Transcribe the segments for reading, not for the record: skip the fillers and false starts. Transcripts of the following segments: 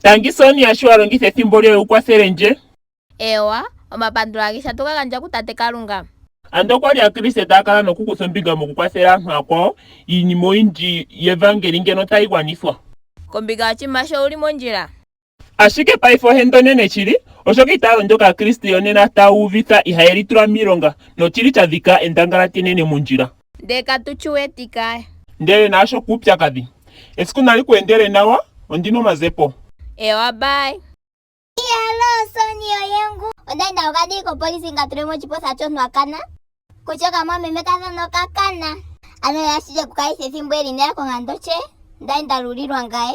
Tangi Sonia sho wa longitha ethimbo lyoye wu kwathele ndje. Eewa, omapandulo agehe atu ga gandja kuTate Kalunga. Ando okwa li Aakriste taya kala nokukutha ombinga mokukwathela aantu aakwawo, iinima oyindji yevaangeli ngeno otayi gwanithwa. Kombinga yoshinima sho owu li mondjila. Ashike paife ohenda onene shili, oshoka eitaalo ndyoka Aakriste yonena taa uvitha ihaye li tula miilonga, noshili sha dhika endangalati enene mondjila. Ndele katu shi weti kaye. Ndele naashoka uupyakadhi. Esiku nali ku endele nawa, ondi na omazepo. Eewa, bye. Iyaloo Sonia oyengu. Onda enda okadii kopolisi nga tule mochipotha chonhu akana. Kutya okamwameme kadhona okakana. Ano yashije kukayitha ethimbo eli nela kongando che. Ndai nda lulilwa ngaye.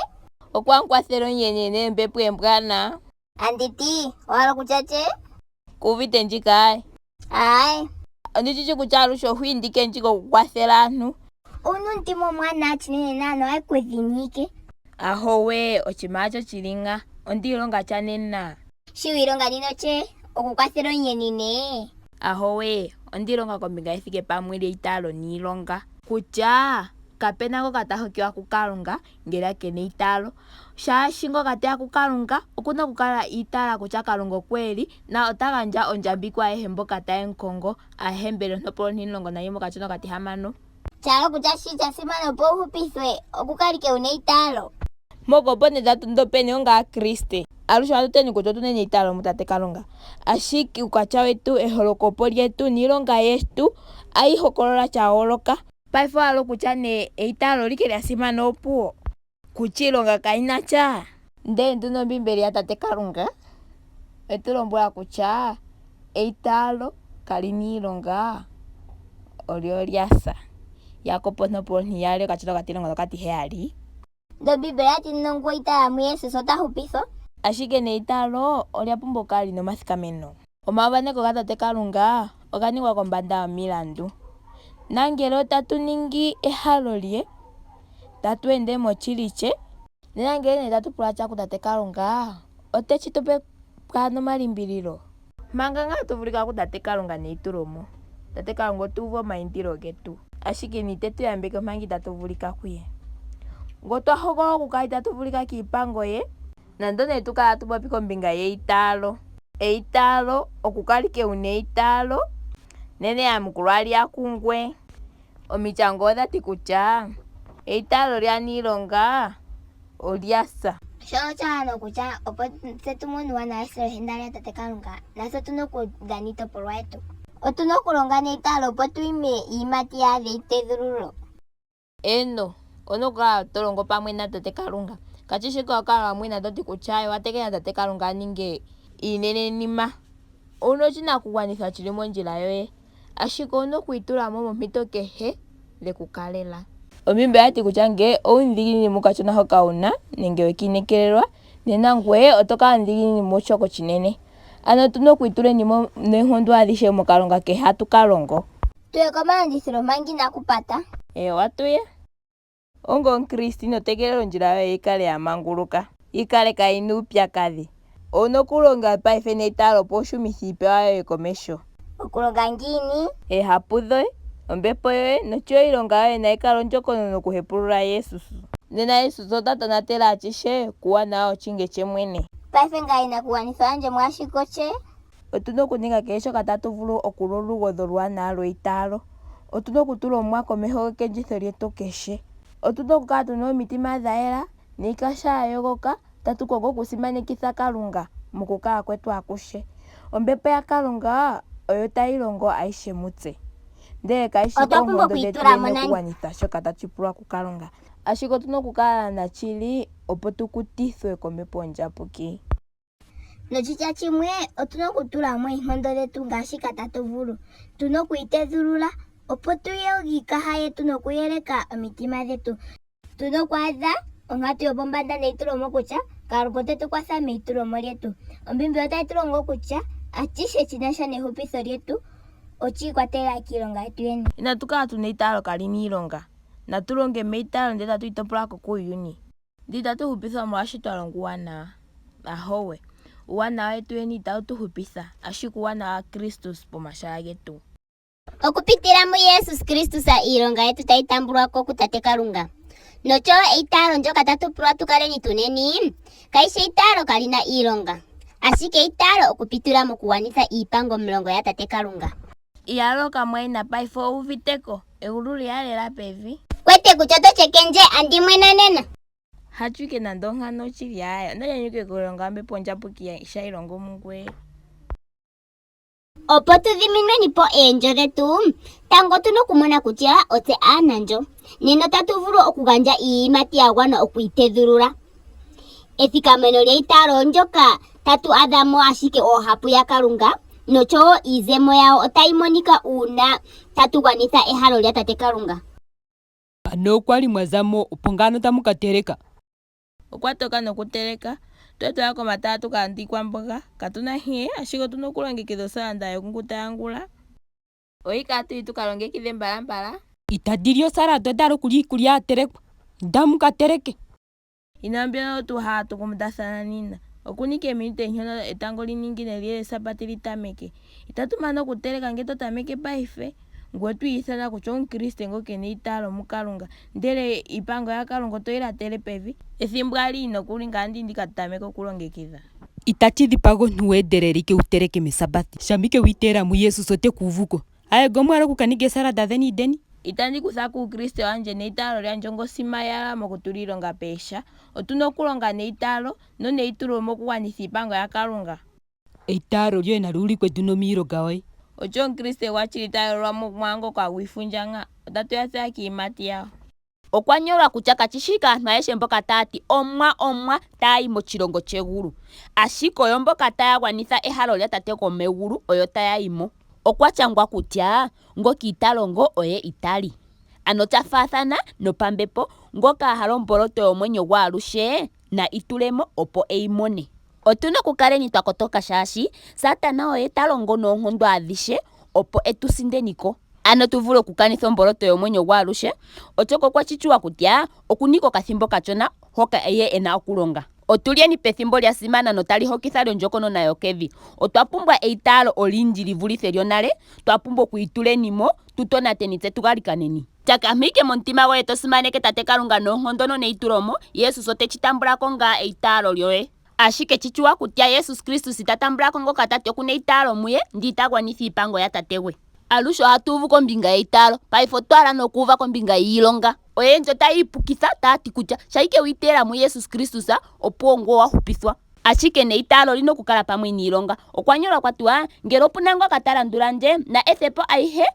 Okwa nkwathele omuyenye neembepo embwana. Anditi, owa hala okutya che? Ku uvite ndji kaye. Aye. Ondi shi shi kutya alushe oho indike ndjika okukwathela aantu. Ouna omutima omwaanawa chinene naana ohayi ku dhinike. Ahowe, oshinima hasho shili nga. Ondi ilonga sha nena. Shi wi ilonga nino che, okukwathela omuyeni nee. Ahowe, ondi ilonga kombinga yethike pamwe lyeitaalo niilonga. Kutya kape na ngoka ta hokiwa kuKalunga ngele ke na eitaalo. Shaashi ngoka te ya kuKalunga oku na okukala i itaala kutya Kalunga oko e li na ota gandja ondjambi kwaayehe mboka taye mu kongo. Aahebeli ontopolwa ontimulongo nayimwe okatshona okatihamano. Sha hala okutya shi sha simana opo wu hupithwe okukala ike wu na eitaalo. Mpoka opo nee tatu ndopeni onga Aakriste. Alushe ohatu teni kutya otu neni eitaalo muTate Kalunga. Ashike uukwatya wetu, eholokopo lyetu niilonga yetu ayi hokolola sha yooloka. Paife owa hala okutya nee eitaalo olike lya simana opuwo? Kutya iilonga kayi na sha? Ndele nduno Ombiimbeli yaTate Kalunga oye tu lombwela kutya eitaalo kali na iilonga olyo lya sa. Jakob ontopolwa ontiyali okatshona okatilongo nokatiheyali. Ndele Ombiimbeli oya ti nongu oitaala muJesus ota hupithwa. Ashike nee eitaalo olya pumbwa okukala li na omathikameno. Omauvaneko gaTate Kalunga oga ningwa kombanda yomilandu, nangele otatu ningi ehalo lye, tatu ende moshili she, nena ngele nee tatu pula sha kuTate Kalunga, ote shi tu pe pwaana omalimbililo. Manga ngaa hatu vulika kuTate Kalunga neitulomo, Tate Kalunga otu uvu omaindilo getu, ashike ite tu yambeke omanga itatu vulika kuye. Ngele otwa hogolola okukala itatu vulika kiipango ye, Nando nee tu kala hatu popi kombinga yeitaalo, eitaalo, okukala ike wu na eitaalo, nena eyamukulo ohali ya kungweye. Omichango odha ti kutya eitaalo lyaa na iilonga olya sa. Shono osha hala okutya opo tse tu mone uuwanawa wesilohenda lyaTate Kalunga, natse otu na okudhana iitopolwa yetu. Otu na okulonga neitaalo opo tu ime iiyimati ya adhe eitedhululo. Eeno, owu na okukala to longo pamwe naTate Kalunga. Kashi shi owala okukala wa mwena to ti kutya owa tegelela Tate Kalunga a ninge iinenenima. Owu na oshinakugwanithwa shi li mondjila yoye, ashike owu na okwiitula mo mompito kehe dhe ku kalela. Ombiimbeli oya ti kutya ngele owumudhiginini mokashona hoka wu na nenge we ka inekelelwa, nena ngoye oto kala omudhiginini mushoka oshinene. Ano otu na okwiituleni mo noonkondo adhihe mokalonga kehe hatu ka longo. Tuye komalandithilo manga inaku pata. Eewa tuye. Onga Omukriste ino tegelela ondjila yoye yi kale ya manguluka, yi kale kaayi na uupyakadhi. Owu na okulonga paife neitaalo opo wu shumithe iipewa yoye komeho. Okulonga ngiini? Eehapu dhoye, ombepo yoye noshowo iilonga yoye nayi kale ondjokonona okuhepulula Jesus. Nena Jesus ota tonatele ashihe kuuwanawa woshinge she mwene. Paife ngaa iinakugwanithwa yandje mwaashika otye? Otu na okuninga kehe shoka tatu vulu okulwa olugodhi oluwanawa lweitaalo. Otu na okutula Omuwa komeho gekondjitho lyetu kehe. Otu na okukala tu na omitima dha yela niikaha ya yogoka, tatu kongo okusimanekitha Kalunga mokukala kwetu akuhe. Ombepo yaKalunga oyo tayi longo ayihe mutse, ndele kayi shi Otwa pumbwa koonkondo dhetu okwiitula mo yene nani. okugwanitha shoka tashi pulwa kuKalunga. Ashike otu na okukala nashili opo tu kutithwe kOmbepo Ondjapuki. Noshitya shimwe, otu na okutula mo oonkondo dhetu ngaashika tatu vulu. Tu na okwiitedhulula, opo tu yoge iikaha yetu nokuyeleka omitima dhetu. Tu na okwaadha onkatu yopombanda neitulomo kutya Kalunga ote tu kwatha meitulomo lyetu. Ombiimbeli otayi tu longo kutya ashihe shi na sha nehupitho lyetu oshi ikwatelela kiilonga yetu yene. Inatu kala tu na eitaalo kali na iilonga. Natu longe meitaalo ndele tatu itopola ko kuuyuni. Ndele itatu hupithwa molwaashi twa longa uuwanawa. Ahowe. Uuwanawa wetu yene itawu tu hupitha, ashike uuwanawa waKristus pomashala getu. Okupitila muJesus Kristus iilonga yetu tayi tambulwa ko kuTate Kalunga. Nochowo eitaalo ndyoka tatu pulwa tu kaleni tuneni, kayi shi eitaalo kali na iilonga, ashike eitaalo okupitila mokugwanitha iipango omulongo yaTate Kalunga. Iyaloo kamwayina paife owu uviteko? Egulu lya lela pevi. Kwete kutya oto cheke ndje andi mwena nena. Hachu ike nando onkano oshili aaye onda nyanyukwa okulonga ombepo ondjapuki sho hayi longo mungoye. Opo tu dhiminweni po eendjo dhetu, tango otu na okumona kutya otse aanandjo. Nena otatu vulu okugandja iiyimati ya gwana okwiitedhulula. Ethikameno lyeitaalo ondyoka tatu adha mo ashike oohapu yaKalunga nosho wo iizemo yawo otayi monika uuna tatu gwanitha ehalo lyaTate Kalunga. Ano okwali mwa za mo opo ngaano tamu ka teleka? Okwa toka nokuteleka. Otwe twala komatala tu ka lande iikwamboga. Katu na nkee, ashike otu na okulongekidha osalanda yokunguta yangula. Oyi kaa tu yi tu ka longekidhe mbalambala. Itandi li osalada onda hala okulya iikulya ya telekwa. Inda mu ka teleke. Ina mbyono tuu hatu kundathana nena. Okunika eminute nhono etango li ningine li ye Esabati li tameke. Itatu mana okuteleka nge to tameke paife. Ngoye oto iyithana kutya omukriste ngoka e na eitaalo muKalunga, ndele iipango yaKalunga oto yi latele pevi. Ethimbo ali yi nokuli ngame andi ka tameka okulongekidha. Itati dhipaga omuntu wu endelele ike wu teleke mEsabati. Shampa ike wi iteela muJesus ote ku uvu ko. Aye omwa hala oku ka ninga esalada dheni ideni. Itandi kutha ko uukriste wandje neitaalo lyandje ongosima yala mokutula iilonga peesha. Otu na okulonga neitaalo noneitulomo mokugwanitha iipango yaKalunga. Eitaalo lyoye nali ulikwe nduno miilonga yoye. Osho omukriste gwashili ta yoololwa mo mwaangoka gwiifundja nga. Otatu ya tseya kiiyimati yawo. Okwa nyolwa kutya kashi shi kaantu ayehe mboka taya ti, Omuwa, Omuwa, taya yi mOshilongo shegulu, ashike oyo mboka taya gwanitha ehalo lyaTate gwomegulu oyo taya yi mo. Okwa shangwa kutya, Ngoka ita longo, oye ita li. Ano sha faathana nopambepo, ngoka a hala omboloto yomwenyo gwaaluhe, na itule mo, opo e yi mone. Otu na okukaleni twa kotoka shaashi Satana oye ta longo noonkondo adhihe opo e tu sindeni ko, ano tu vule okukanitha omboloto yomwenyo gwaaluhe, oshoka okwa tshitshuwa kutya oku na ike okathimbo okashona hoka ye e na okulonga. Otu lyeni pethimbo lya simana notali hokitha lyondjokonona yokevi. Otwa pumbwa eitaalo olindji li vulithe lyonale, twa pumbwa okwiituleni mo, tu tonateni tse tu galikaneni. Tyakamhike momutima goye to simaneke Tate Kalunga noonkondo noneitulomo, Jesus ote tshi tambula ko ngaa eitaalo lyoye. Ashike tshi tshuwa kutya Jesus Kristus ita tambula ko ngoka ta ti oku na eitaalo muye, ndi ita gwanitha iipango yaTate gwe. Alushe ohatu uvu kombinga yeitaalo, paife otwa hala nokuuva kombinga yiilonga. Oyendji otaya ipukitha taya ti kutya sha ike wi iteela muJesus Kristus, opuwo ngoye owa hupithwa. Ashike neitaalo oli na okukala pamwe niilonga. Okwa nyolwa kwa tiwa, Ngele opu na ngoka ta landula ndje, na ethe po ayihe,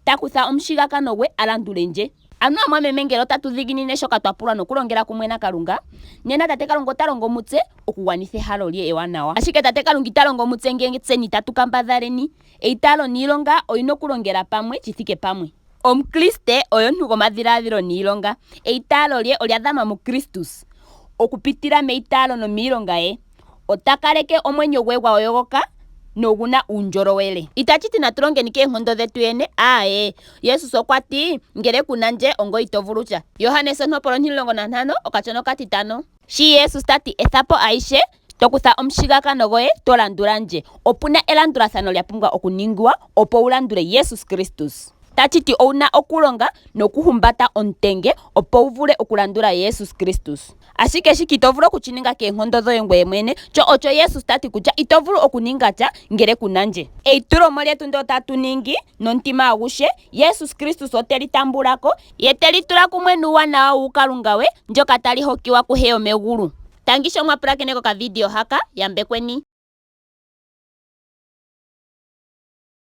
ta kutha omushigakano gwe, a landule ndje. Ano aamwameme, ngele otatu dhiginine shoka twa pulwa nokulongela kumwe naKalunga, nena Tate Kalunga ota longo mutse okugwanitha ehalo lye ewanawa. Ashike Tate Kalunga ita longo mutse ngele tseni itatu kambadhaleni. Eitaalo niilonga oyi na okulongela pamwe shi thike pamwe. Omukriste oye omuntu gomadhiladhilo niilonga. Eitaalo lye olya dhama muKristus. Okupitila meitaalo nomiilonga ye, ota kaleke omwenyo gwe gwa yogoka nogu na uundjolowele. Itashi ti natu longeni koonkondo dhetu yene, aaye. Jesus okwa ti, Ngele ku na ndje, ongoye ito vulu sha. Johannes ontopolwa ontimulongo nantano, okashona okatitano. Shi Jesus ta ti, Etha po ayihe, to kutha omushigakano goye, to landula ndje, opu na elandulathano lya pumbwa okuningiwa opo wu landule Jesus Kristus. Tashi ti owu na okulonga nokuhumbata omutenge opo wu vule okulandula Jesus Kristus. Ashike shika ito vulu oku shi ninga koonkondo dhoye ngoye mwene. Sho osho Jesus ta ti kutya ito vulu okuninga sha ngele ku na ndje. Eitulomo lyetu ndyoka tatu ningi nomutima aguhe, Jesus Kristus ote li tambula ko, ye te li tula kumwe nuuwanawa wuukalunga we, ndyoka tali hokiwa kuHe yomegulu. Tangi sho mwa pulakene kokavidio haka. Yambekweni.